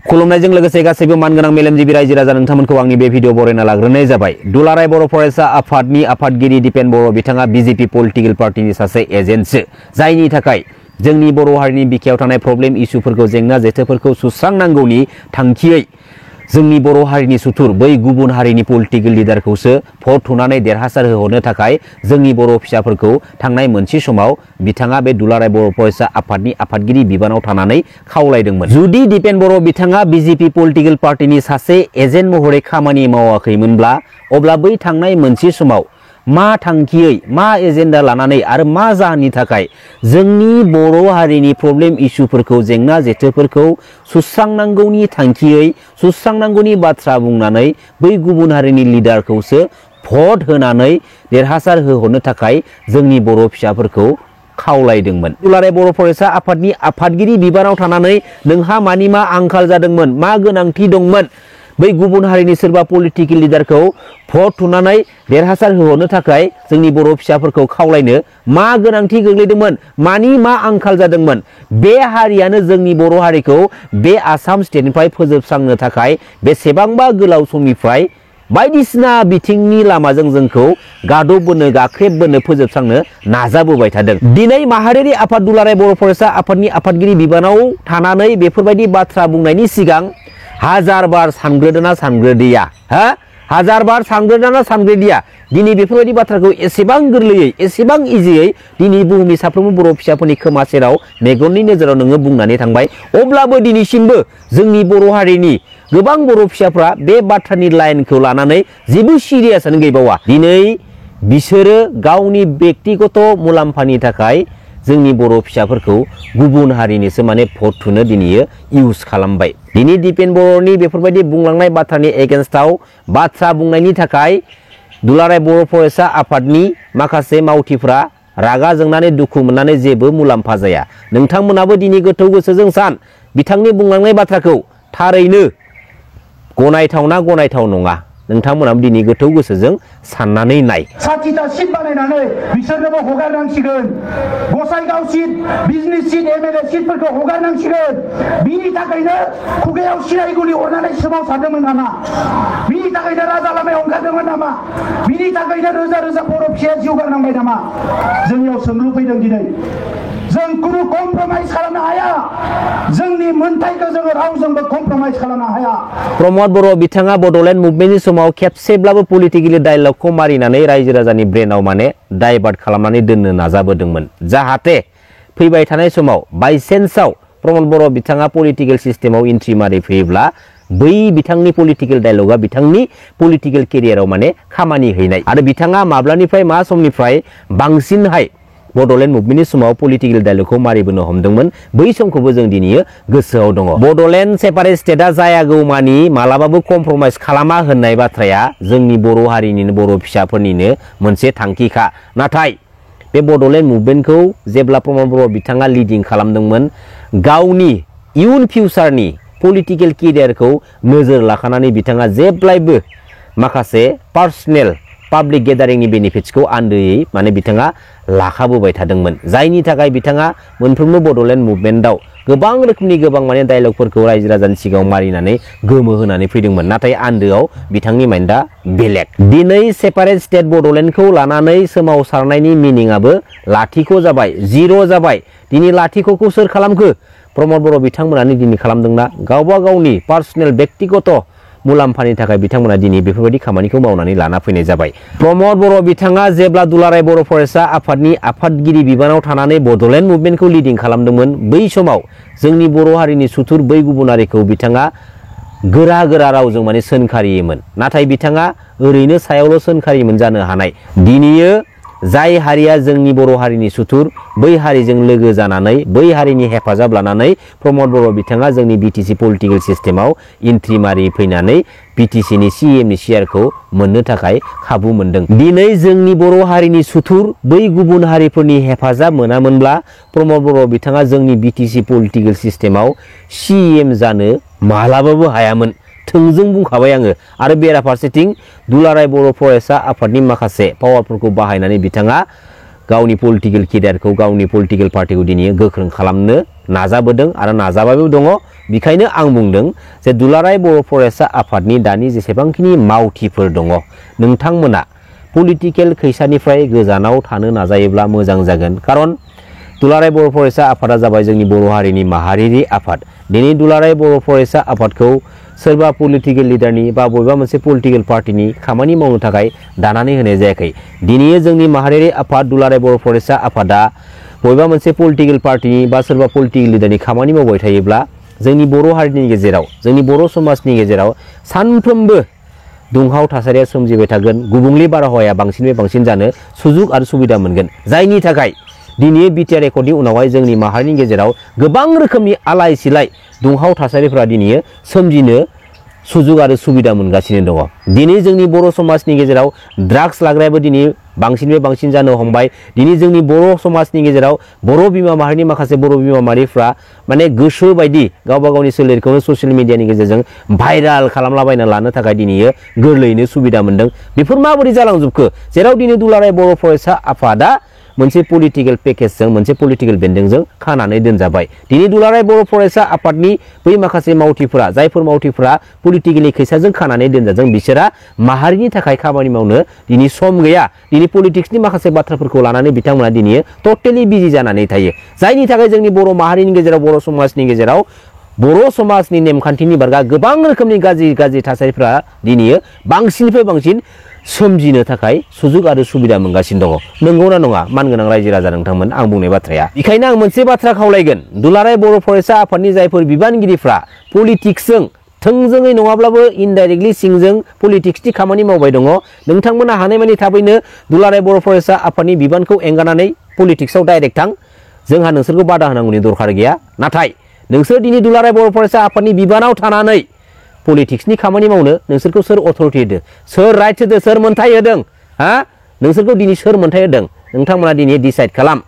खुलुमनायजों लोगोसे गासैबो मानगोनां मेलेमजिबि रायजो राजा नोंथांमोनखौ आंनि बे भिडिअ बरायना लाग्रोनाय जाबाय। दुलाराय बर' फरायसा आफादनि आफादगिरि दिपेन बर' बिथाङा बिजेपि पलिटिकेल पार्टिनि सासे एजेन्टसो, जायनि थाखाय जोंनि बर' हारिनि बिखायाव थानाय प्रब्लेम इस्युफोरखौ जेंना जेथोफोरखौ सुस्रांनांगौनि थांखियै जोंनि बर' हारिनि सुथुर बै गुबुन हारिनि पलिटिकेल लिडारखौसो भट होनानै देरहासार होहरनो थाखाय जोंनि बर' फिसाफोरखौ थांनाय मोनसे समाव बिथाङा बे दुलाराय बर' फरायसा आफादनि आफादगिरि बिबानाव थानानै खावलायदोंमोन। जुदि दिपेन बर' बिथाङा बिजेपि पलिटिकेल पार्टिनि सासे एजेन्ट महरै खामानि मावाखैमोनब्ला अब्ला बै थांनाय मोनसे समाव मा थांखियै मा एजेन्डा लानानै आरो मा जाहोननि थाखाय जोंनि बर' हारिनि प्रब्लेम इस्युफोरखौ जेंना जेथोफोरखौ सुस्रांनांगौनि थांखियै सुस्रांनांगौनि बाथ्रा बुंनानै बै गुबुन हारिनि लिडारखौसो भट होनानै देरहासार होहरनो थाखाय जोंनि बर' फिसाफोरखौ खावलायदोंमोन। दुलाराय बर' फरायसा आफादनि आफादगिरि बिबानाव थानानै नोंहा मानि मा आंखाल जादोंमोन, मा गोनांथि दंमोन बै गुबुन हारिनि सोरबा पलिटिकेल लिडारखौ भट थुनानै देरहासार होहरनो थाखाय जोंनि बर' फिसाफोरखौ खावलायनो मा गोनांथि गोग्लैदोंमोन, मानि मा आंखाल जादोंमोन? बे हारियानो जोंनि बर' हारिखौ बे आसाम स्टेटनिफ्राय फोजोबस्रांनो थाखाय बेसेबांबा गोलाव समनिफ्राय बायदिसिना बिथिंनि लामाजों जोंखौ गादबबोनो गाख्रेबबोनो फोजोबस्रांनो नाजाबोबाय थादों। दिनै माहारियारि आफाद दुलाराय बर' फरायसा आफादनि आफादगिरि बिबानाव थानानै बेफोरबायदि बाथ्रा बुंनायनि सिगां हाजार बार सानग्रोदोना सानग्रोदिया? हाजार बार सानग्रोदोना सानग्रोदिया? दिनै बेफोरबायदि बाथ्राखौ एसेबां गोरलैयै एसेबां इजियै दिनै बुहुमनि साफ्रोमबो बर' फिसाफोरनि खोमा सेराव मेगननि नोजोराव नोङो बुंनानै थांबाय। अब्लाबो दिनैसिमबो जोंनि बर' हारिनि गोबां बर' फिसाफ्रा बे बाथ्रानि लाइनखौ लानानै जेबो सिरियासआनो गैबावा। दिनै बिसोरो गावनि बेक्तिगत मुलाम्फानि थाखाय जोंनि बर' फिसाफोरखौ गुबुन हारिनिसो माने भट थुनो दिनै इउज खालामबाय। दिनै दिपेन बर'नि बेफोरबायदि बुंलांनाय बाथ्रानि एगेन्स्टआव बाथ्रा बुंनायनि थाखाय दुलाराय बर' फरायसा आफादनि माखासे मावथिफ्रा रागा जोंनानै दुखु मोननानै जेबो मुलाम्फा जाया। नोंथांमोनाबो दिनै गोथौ गोसोजों सान बिथांनि बुंलांनाय बाथ्राखौ थारैनो गनायथावना गनायथाव नङा। नोंथांमोनाबो दिनै गोथौ गोसोजों साननानै नाय। 60टा सिट बानायनानै बिसोरनोबो हगारनांसिगोन। गसाइगाव सिट, बिजनि सिट, एमएलए सिटफोरखौ हगारनांसिगोन। बिनि थाखायनो खुगायाव सिरायगुलि अरनानै सोमावसारदोंमोन नामा? बिनि थाखायनो राजा लामायाव ओंखारदोंमोन नामा? बिनि थाखायनो रोजा रोजा बर' फिसाया जिउ गारनांबाय नामा? जोंनियाव सोंलु फैदों दिनै। जों कुनु कमप्रमाइज खालामनो हाया। जोंनि मोन्थाइखौ जोङो रावजोंबो कमप्रमाइज खालामनो हाया। प्रमद बर' बिथाङा बड'लेण्ड मुभमेन्टनि समाव खेबसेब्लाबो पलिटिकेलि डायलगखौ मारिनानै रायजो राजानि ब्रेनाव माने डाइभार्ट खालामनानै दोननो नाजाबोदोंमोन, जाहाथे फैबाय थानाय समाव बाइसेन्सआव प्रमद बर' बिथाङा पलिटिकेल सिस्टेमाव एन्ट्रि मारि फैयोब्ला बै बिथांनि पलिटिकेल डायलगा बिथांनि पलिटिकेल केरियाराव माने खामानि हैनाय। आरो बिथाङा माब्लानिफ्राय मा समनिफ्राय बांसिनहाय बड'लेण्ड मुभमेन्टनि समाव पलिटिकेल डायलगखौ मारिबोनो हमदोंमोन बै समखौबो जों दिनै गोसोआव दङ। बड'लेण्ड सेपारेट स्टेटआ जायागौमानि मालाबाबो कमप्रमाइज खालामा होननाय बाथ्राया जोंनि बर' हारिनिनो बर' फिसाफोरनिनो मोनसे थांखिखा। नाथाय बे बड'लेण्ड मुभमेन्टखौ जेब्ला प्रमद बर' बिथाङा लिडिं खालामदोंमोन गावनि इयुन फिउचारनि पलिटिकेल केरियारखौ नोजोर लाखानानै बिथाङा जेब्लायबो माखासे पार्सनेल पाब्लिक गेदारिंनि बेनिफिट्सखौ आन्दोयै माने बिथाङा लाखाबोबाय थादोंमोन, जायनि थाखाय बिथाङा मोनफ्रोमबो बड'लेण्ड मुभमेन्टआव गोबां रोखोमनि गोबां माने डायलगफोरखौ रायजो राजानि सिगाङाव मारिनानै गोमो होनानै फैदोंमोन। नाथाय आन्दोआव बिथांनि माइन्डआ बेलेग। दिनै सेपारेट स्टेट बड'लेण्डखौ लानानै सोमावसारनायनि मिनिंआबो लाथिख' जाबाय, जिर' जाबाय। दिनै लाथिख'खौ सोर खालामखो? प्रमद बर' बिथांमोनानो दिनै खालामदोंना? गावबा गावनि पार्सनेल बेक्तिगत मुलाम्फानि थाखाय बिथांमोना दिनै बेफोरबायदि खामानिखौ मावनानै लाना फैनाय जाबाय। प्रमद बर' बिथाङा जेब्ला दुलाराय बर' फरायसा आफादनि आफादगिरि बिबानाव थानानै बड'लेण्ड मुभमेन्टखौ लिडिं खालामदोंमोन बै समाव जोंनि बर' हारिनि सुथुर बै गुबुन हारिखौ बिथाङा गोरा गोरा रावजों माने सोंखारियोमोन। नाथाय बिथाङा ओरैनो सायावल' सोंखारियोमोन जानो हानाय। दिनैयो जाय हारिया जोंनि बर' हारिनि सुथुर बै हारिजों लोगो जानानै बै हारिनि हेफाजाब लानानै प्रमद बर' बिथाङा जोंनि बिटिसि पलिटिकेल सिस्टेमाव एन्ट्रि मारि फैनानै बिटिसिनि सिएमनि सियारखौ मोननो थाखाय खाबु मोनदों। दिनै जोंनि बर' हारिनि सुथुर बै गुबुन हारिफोरनि हेफाजाब मोनामोनब्ला प्रमद बर' बिथाङा जोंनि बिटिसि पलिटिकेल सिस्टेमाव सिएम जानो मालाबाबो हायामोन। थोंजों बुंखाबाय आङो। आरो बेराफारसेथिं दुलाराय बर' फरायसा आफादनि माखासे पावारफोरखौ बाहायनानै बिथाङा गावनि पलिटिकेल केरियारखौ गावनि पलिटिकेल पार्टिखौ दिनै गोख्रों खालामनो नाजाबोदों आरो नाजाबायबो दङ। बेखायनो आं बुंदों जे दुलाराय बर' फरायसा आफादनि दानि जेसेबांखिनि मावथिफोर दङ नोंथांमोना पलिटिकेल खैसानिफ्राय गोजानाव थानो नाजायोब्ला मोजां जागोन। खारन दुलाराय बर' फरायसा आफादा जाबाय जोंनि बर' हारिनि माहारियारि आफाद। दिनै दुलाराय बर' फरायसा आफादखौ सोरबा पलिटिकेल लिडारनि बा बबेबा मोनसे पलिटिकेल पार्टिनि खामानि मावनो थाखाय दानानै होनाय जायाखै। दिनै जोंनि माहारियारि आफाद दुलाराय बर' फरायसा आफादा बबेबा मोनसे पलिटिकेल पार्टिनि बा सोरबा पलिटिकेल लिडारनि खामानि मावबाय थायोब्ला जोंनि बर' हारिनि गेजेराव जोंनि बर' समाजनि गेजेराव सानफ्रोमबो दुंहाव थासारिया सोमजिबाय थागोन। गुबुंले बारहावाया बांसिननिफ्राय बांसिन जानो सुजुग आरो सुबिदा मोनगोन। जायनि थाखाय दिनै बिटिआर एकर्डनि उनावहाय जोंनि माहारिनि गेजेराव गोबां रोखोमनि आलाय सिलाय दुंहाव थासारिफोरा दिनै सोमजिनो सुजुग आरो सुबिदा मोनगासिनो दङ। दिनै जोंनि बर' समाजनि गेजेराव ड्राग्स लाग्रायाबो दिनै बांसिननिफ्राय बांसिन जानो हमबाय। दिनै जोंनि बर' समाजनि गेजेराव बर' बिमा माहारिनि माखासे बर' बिमा माहारिफ्रा माने गोसो बायदि गावबा गावनि सोलेरखौनो ससियेल मिडियानि गेजेरजों भाइराल खालामलाबायना लानो थाखाय दिनै गोरलैयैनो सुबिदा मोनदों। बेफोर माबोरै जालांजोबखो? जेराव दिनै दुलाराय बर' फरायसा आफादा मोनसे पलिटिकेल पेकेजजों मोनसे पलिटिकेल बेन्दोंजों खानानै दोनजाबाय। दिनै दुलाराय बर' फरायसा आफादनि बै माखासे मावथिफोरा जायफोर मावथिफोरा पलिटिकेलि खैसाजों खानानै दोनजादों बिसोरा माहारिनि थाखाय खामानि मावनो दिनै सम गैया। दिनै पलिटिक्सनि माखासे बाथ्राफोरखौ लानानै बिथांमोना दिनै टटेलि बिजि जानानै थायो। जायनि थाखाय जोंनि बर' माहारिनि गेजेराव बर' समाजनि गेजेराव बर' समाजनि नेमखान्थिनि बारगा गोबां रोखोमनि गाज्रि थासारिफ्रा दिनै बांसिननिफ्राय बांसिन सोमजिनो थाखाय सुजुग आरो सुबिदा मोनगासिनो दङ। नंगौना नङा मानगोनां रायजो राजा नोंथांमोन आं बुंनाय बाथ्राया? बेखायनो आं मोनसे बाथ्रा खावलायगोन दुलाराय बर' फरायसा आफादनि जायफोर बिबानगिरिफ्रा पलिटिक्सजों थोंजोङै नङाब्लाबो इनडाइरेक्टलि सिंजों पलिटिक्सनि खामानि मावबाय दङ नोंथांमोना हानायमानि थाबैनो दुलाराय बर' फरायसा आफादनि बिबानखौ एंगारनानै पलिटिक्सआव डाइरेक्ट थां। जोंहा नोंसोरखौ बादा होनांगौनि दरखार गैया। नाथाय नोंसोर दिनै दुलाराय बर' फरायसा आफादनि बिबानाव थानानै पलिटिक्सनि खामानि मावनो नोंसोरखौ सोर अथरिटि होदो? सोर राइट होदो? सोर मोन्थाय होदों? नोंसोरखौ दिनै सोर मोन्थाय होदों? नोंथांमोना दिनै डिसाइड खालाम।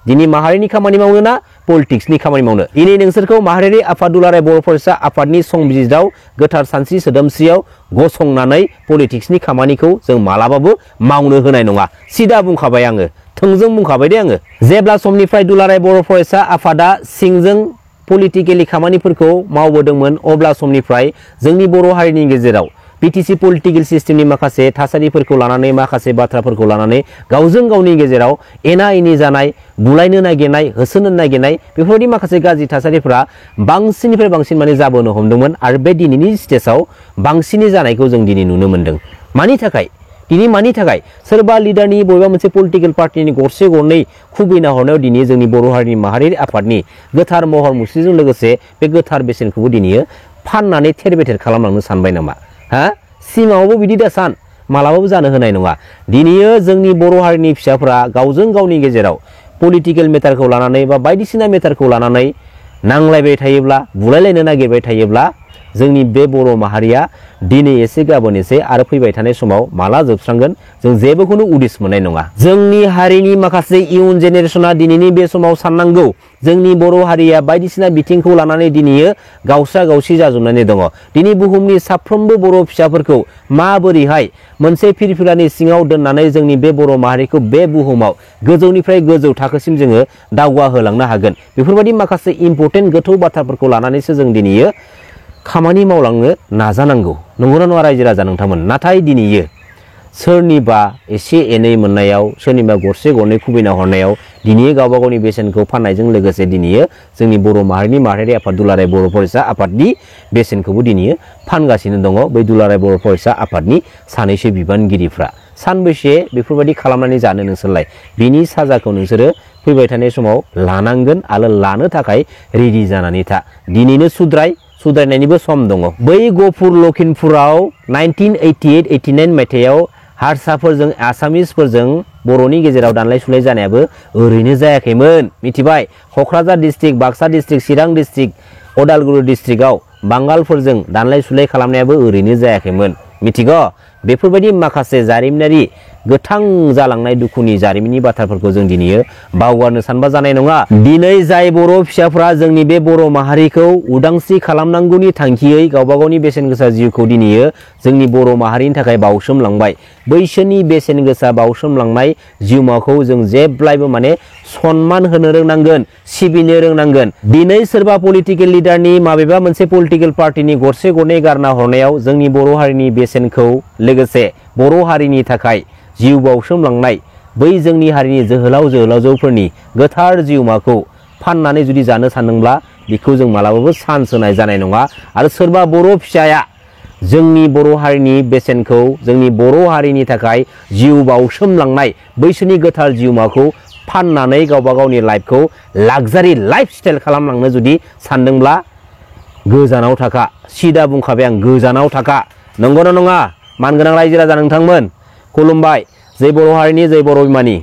दिनै माहारिनि खामानि मावनो ना पलिटिक्सनि खामानि मावनो? दिनै नोंसोरखौ माहारियारि आफाद दुलाराय बर' फरायसा आफादनि संबिजिराव गोथार सानस्रि सोदोमस्रियाव गसंनानै पलिटिक्सनि खामानिखौ जों मालाबाबो मावनो होनाय नङा। सिदा बुंखाबाय आङो, थोंजों बुंखाबाय दे आङो। जेब्ला समनिफ्राय दुलाराय बर' फरायसा आफादा सिंजों पलिटिकेलि खामानिफोरखौ मावबोदोंमोन अब्ला समनिफ्राय जोंनि बर' हारिनि गेजेराव बिटिसि पलिटिकेल सिस्टेमनि माखासे थासारिफोरखौ लानानै माखासे बाथ्राफोरखौ लानानै गावजों गावनि गेजेराव एना एनि जानाय, बुलायनो नागिरनाय, होसोनो नागिरनाय बेफोरबायदि माखासे गाज्रि थासारिफोरा बांसिननिफ्राय बांसिन माने जाबोनो हमदोंमोन आरो बे दिनैनि स्टेजाव बांसिनै जानायखौ जों दिनै नुनो मोन्दों। मानि थाखाय? दिनै मानि थाखाय? सोरबा लिडारनि बबेबा मोनसे पलिटिकेल पार्टिनि गरसे गरनै खुबैना हरनायाव दिनै जोंनि बर' हारिनि माहारियारि आफादनि गोथार महर मुस्रिजों लोगोसे बे गोथार बेसेनखौबो दिनै फाननानै थेर बेथेर खालामलांनो सानबाय नामा? सिमाङावबो बिदि दासान मालाबाबो जानो होनाय नङा। दिनै जोंनि बर' हारिनि फिसाफोरा गावजों गावनि गेजेराव पलिटिकेल मेटारखौ लानानै बा बायदिसिना मेटारखौ लानानै नांलायबाय थायोब्ला बुलायलायनो नागिरबाय थायोब्ला जोंनि बे बर' माहारिया दिनै एसे गाबोन एसे आरो फैबाय थानाय समाव माला जोबस्रांगोन जों जेबोखौनो उदिस मोननाय नङा। जोंनि हारिनि माखासे इयुन जेनेरेसना दिनैनि बे समाव साननांगौ जोंनि बर' हारिया बायदिसिना बिथिंखौ लानानै दिनै गावसा गावसि जाजोबनानै दङ। दिनै बुहुमनि साफ्रोमबो बर' फिसाफोरखौ माबोरैहाय मोनसे फिरफिलानि सिङाव दोननानै जोंनि बे बर' माहारिखौ बे बुहुमाव गोजौनिफ्राय गोजौ थाखोसिम जोङो दावगाहोलांनो हागोन बेफोरबायदि माखासे इम्परटेन्ट गोथौ बाथ्राफोरखौ लानानैसो जों दिनै खामानि मावलांनो नाजानांगौ। नंगौना नङा रायजो राजा नोंथांमोन? नाथाय दिनै सोरनिबा एसे एनै मोननायाव सोरनिबा गरसे गरनै खुबैना हरनायाव दिनै गावबा गावनि बेसेनखौ फाननायजों लोगोसे दिनै जोंनि बर' माहारिनि माहारियारि आफाद दुलाराय बर' फरायसा आफादनि बेसेनखौबो दिनै फानगासिनो दङ बै दुलाराय बर' फरायसा आफादनि सानैसो बिबानगिरिफ्रा। सानबेसे बेफोरबायदि खालामनानै जानो नोंसोरलाय? बिनि साजाखौ नोंसोरो फैबाय थानाय समाव लानांगोन आरो लानो थाखाय रेडि जानानै था। दिनैनो सुद्रायनायनिबो सम दङ। बै गफुर लखिमपुराव 1988-89 मायथाइयाव हारसाफोरजों आसामिसफोरजों बर'नि गेजेराव दानलाय सुलाय जानायाबो ओरैनो जायाखैमोन मिथिबाय। क'क्राझार डिस्ट्रिक्ट, बाक्सा डिस्ट्रिक्ट, चिरां डिस्ट्रिक्ट, उदालगुरि डिस्ट्रिक्टआव बांगालफोरजों दानलाय सुलाय खालामनायाबो ओरैनो जायाखैमोन मिथिगौ। बेफोरबायदि माखासे जारिमिनारि गोथां जालांनाय दुखुनि जारिमिननि बाथ्राफोरखौ जों दिनै बावगारनो सानबा जानाय नङा। दिनै जाय बर' फिसाफ्रा जोंनि बे बर' माहारिखौ उदांस्रि खालामनांगौनि थांखियै गावबा गावनि बेसेन गोसा जिउखौ दिनै जोंनि बर' माहारिनि थाखाय बावसोमलांबाय, बैसोरनि बेसेन गोसा बावसोमलांनाय जिउमाखौ जों जेब्लायबो सनमान होनो रोंनांगोन, सिबिनो रोंनांगोन। दिनै सोरबा पलिटिकेल लिडारनि माबेबा मोनसे पलिटिकेल पार्टिनि गरसे गरनै गारना हरनायाव जोंनि बर' हारिनि बेसेनखौ लोगोसे बर' हारिनि थाखाय जिउ बावसोमलांनाय बै जोंनि हारिनि जोहोलाव जोहोलावजोफोरनि गोथार जिउमाखौ फाननानै जुदि जानो सानदोंब्ला बेखौ जों मालाबाबो चान्स होनाय जानाय नङा। आरो सोरबा बर' फिसाया जोंनि बर' हारिनि बेसेनखौ, जोंनि बर' हारिनि थाखाय जिउ बावसोमलांनाय बैसोरनि गोथार जिउमाखौ फाननानै गावबा गावनि लाइफखौ लाक्जारि लाइफ स्टाइल खालामलांनो जुदि सानदोंब्ला गोजानाव थाखा। सिदा बुंखाबाय आं, गोजानाव थाखा। नंगौना नङा मानगोनां रायजो राजा नोंथांमोन? खुलुमबाय। जै बर' हारिनि, जै बर' बिमानि।